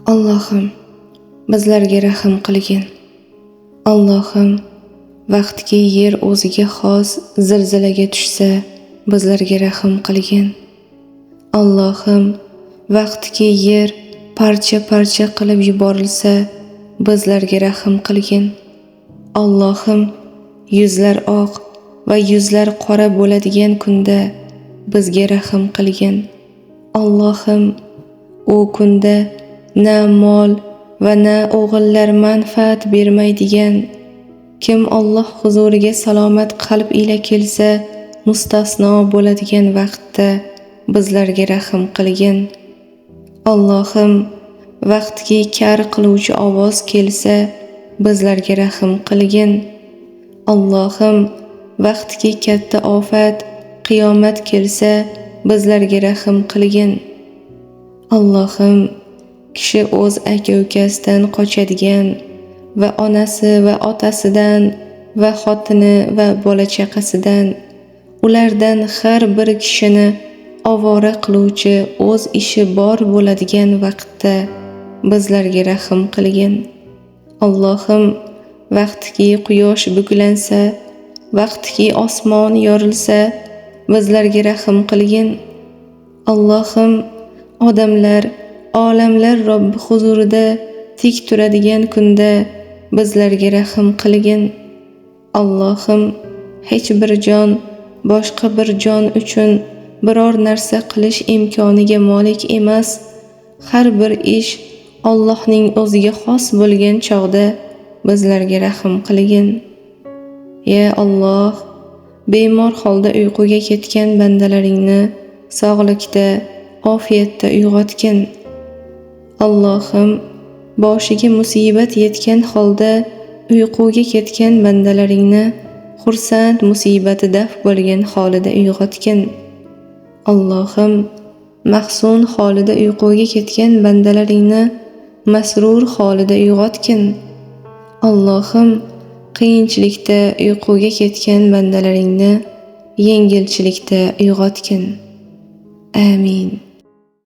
Allohim, bizlarga rahm qilgin. Allohim, vaqtki yer o'ziga xos zilzilaga tushsa, bizlarga rahm qilgin. Allohim, vaqtki yer parcha-parcha qilib yuborilsa, bizlarga rahm qilgin. Allohim, yuzlar oq va yuzlar qora bo'ladigan kunda bizga rahm qilgin. Allohim, u kunda na mol va na o'g'illar manfaat bermaydigan, kim Alloh huzuriga salomat qalb ila kelsa, mustasno bo'ladigan vaqtda bizlarga rahm qilgin. Allohim, vaqtki kar qiluvchi ovoz kelsa, bizlarga rahm qilgin. Allohim, vaqtki katta ofat, qiyomat kelsa, bizlarga rahm qilgin. Allohim, kishi o'z aka-ukasidan qochadigan va onasi va otasidan va xotini va bola-chaqasidan, ulardan har bir kishini ovora qiluvchi o'z ishi bor bo'ladigan vaqtda bizlarga rahm qilgin. Allohim, vaqtki quyosh buklansa, vaqtki osmon yorilsa, bizlarga rahm qilgin. Allohim, odamlar, olamlar Robbi huzurida tik turadigan kunda bizlarga rahm qilgin. Allohim, hech bir jon boshqa bir jon uchun biror narsa qilish imkoniga molik emas. Har bir ish Allohning o'ziga xos bo'lgan chog'da bizlarga rahm qilgin. Ya Alloh, bemor holda uyquga ketgan bandalaringni sog'likda, ofiyatda uyg'otgin. Allohim, boshiga musibat yetgan holda uyquga ketgan bandalaringni xursand musibati daf bo'lgan holida uyg'otgin. Allohim, mahzun holida uyquga ketgan bandalaringni masrur holida uyg'otgin. Allohim, qiyinchilikda uyquga ketgan bandalaringni yengilchilikda uyg'otgin. Amin.